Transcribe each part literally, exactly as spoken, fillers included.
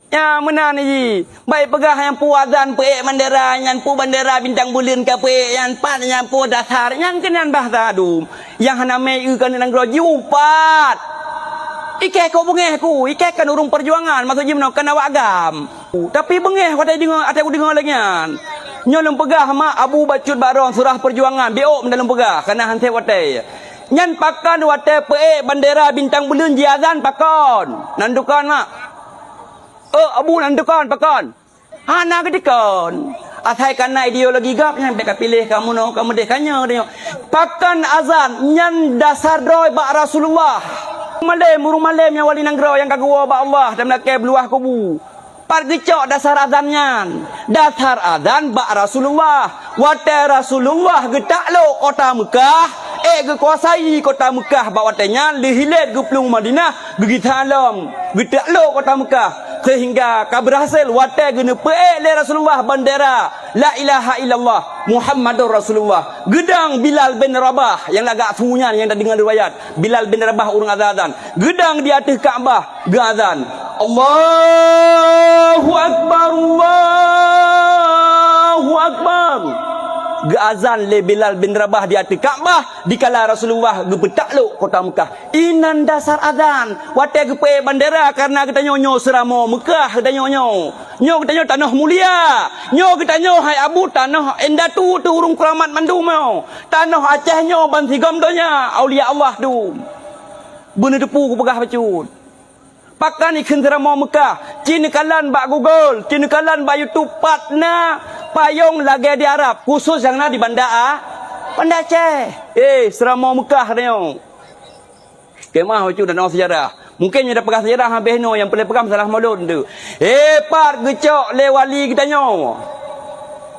Nyan meunan ji. Bah ipeugah nyang peue azan peuék bandera, nyang peue bandera bintang buleuen ka peuék, nyang pat nyang peue dasar, nyang keunan bahasa dum. Nyang hana mé eu keuneuk nanggroe jiupat. Ikei kok beungéh ku, ikei kan ureuëng peujuangan, maksud jih meunoe kan awak GAM. Tapi beungéh watée deungoe, watée kudeungoe lagée nyan. Nyoe lôn peugah mak Abu bacut bak droe surah peujuangan, biôk meunan lôn peugah, kana han sép watée. Nyan pakon watée peuék bandera bintang buleuen jiazan pakon? Nan dukon mak. Oh, Abu nan dukon pakon? Hana geudikon. Asai kana ideologi gab nyan bèk kapiléh kamoe nyoe, kamoe deh ka nyoe, deh nyoe. Pakon azan nyan dasar droe bak Rasulullah. Malém, ureuëng malém nyang wali nanggroe nyang ka geuwoe bak Allah dan lakée beuluwah kubu. Pat geucok dasar azan nyan? Dasar azan bak Rasulullah. Watée Rasulullah geutaklok kota Meukah, ék geukuasai kota Meukah bak watée nyan, lheuh ilét geuplueng Madinah, geugisa lom, geutaklok kota Meukah, seuhingga ka beurhasil watée geuneupeuék lé Rasulullah bandera la ilaha illallah Muhammadur Rasulullah. Geudong Bilal bin Rabah nyang lagak su nyan nyang tadeungoe riwayat, Bilal bin Rabah ureuëng azan-azan. Geudong di ateueh Ka'bah geuazan, "Allahu Akbar, Allahu Akbar." Geuazan lé Bilal bin Rabah di ateueh Ka'bah dikala Rasulullah geupeutak lok kota Meukah. Inan dasar azan. Watée geupeuék bandera kareuna geutanyoe nyoe seuramoe Meukah geutanyoe nyoe. Nyoe geutanyoe tanoh mulia. Nyoe geutanyoe hai Abu tanoh indatu teuh ureuëng keuramat mandum nyoe. Tanoh Aceh nyoe bansigom donya aulia Allah dum. Beuneuteupeu kupeugah bacut. Pakon ikheun seuramoe Meukah, ci neukalon bak Google, ci neukalon bak YouTube, pat na payong lagée di Arab, khusos nyang na di Banda A-, Banda Aceh. Eh, seuramoe Meukah nyoe. Keumah bacut dan sejarah. Mungken nyang tapeugah sejarah habéh nyoe nyang peureulée peugah masalah Maulud tu. Eh, pat geucok lé wali geutanyoe.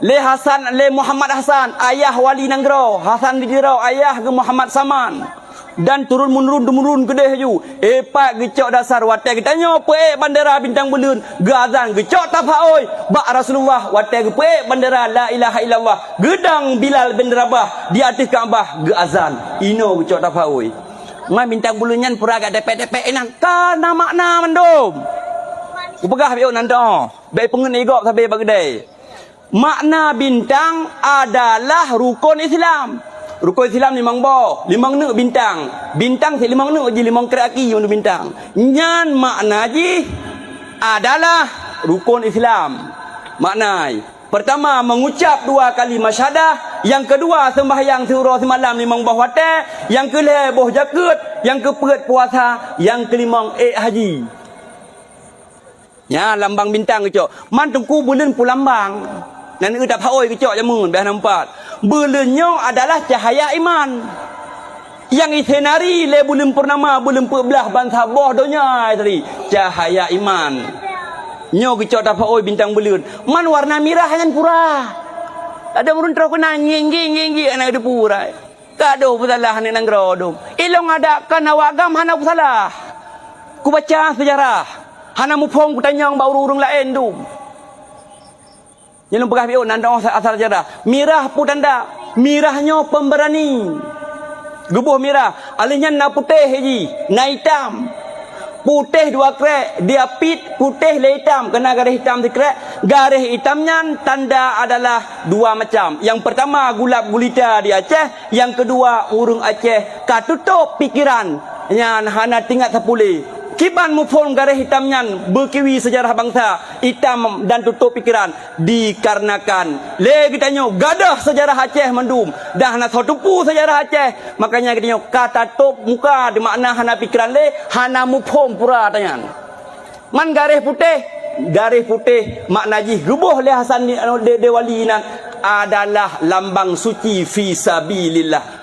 Lé Hasan, lé Muhammad Hasan, ayah wali nanggroe, Hasan di Tiro, ayah geuh Muhammad Saman. Dan turun-menurun-temurun keudeh ju. Eh, pat geucok dasar watée geutanyoe peuék bandera bintang buleuen, geuazan geucok tafaôi bak Rasulullah watée geupeuék bandera la ilaha illallah, geudong Bilal bin Rabah di ateueh Ka'bah geuazan. Inoe geucok tafaôi. Man bintang buleuen nyan pura gak depek-depek inan, ka na makna mandum. Kupeugah biôh nan doh, bék peungeut igok sabe bak keudée. Makna bintang adalah rukon Islam. Rukon Islam limong boh, limong neuk bintang. Bintang sit limong neuk jih, limong krek aki mandum bintang. Nyan makna jih adalah rukon Islam. Makna, pertama, mengucap dua kali masyahadah, yang kedua, sembahyang siuroe simalam limong boh watée, yang keulhée boh jakeuet, yang keupeuet puasa, yang keulimong ék haji. Nyan lambang bintang geucok. Man teungku buleuen peue lambang. Nan eu tapaôi geucok jameun beh nampat. Buleuen nyoe adalah cahaya iman. Nyang isinari lé buleuen purnama, buleuen peuet blaih bansaboh donya tadi. Cahaya iman. Nyoe geucok tapaôi bintang buleuen. Man warna mirah nyan pura. Ada ureuëng troh keunan ngi-ngi ngi-ngi aneuk depu urai. Ka dong peusalah aneuk nanggroe dong. Ilong adak kan awak GAM hana peusalah. Kubaca seujarah. Hana muphom kutanyong bak ureuëng-ureuëng laén dum. Nyang lôn peugah biôh nan dong asal seujarah. Mirah peue tanda? Mirah nyoe pemberani. Geuboh mirah. Alèh nyan na putéh jih, na itam. Putéh dua krek, dia pit putéh lé itam, keunan garéh itam sikrek. Garéh itam nyan tanda adalah dua macam. Yang pertama gulab gulita di Aceh, yang kedua ureuëng Aceh ka tutôp pikeran nyan hana teuingat sapeue lé. Kiban muphom garéh itam nyan beukiwi seujarah bansa, itam dan tutôp pikeran. Dikarenakan lé geutanyoe gadôh seujarah Aceh mandum, dan hana soe teupeu seujarah Aceh, makanya geutanyoe ka tatôp muka di makna hana pikeran lé, hana muphom pura tanyan. Man garéh putéh, garéh putéh makna jih geuboh lé Hasan di, anu, Dé-, Déwali nan adalah lambang suci fi sabilillah.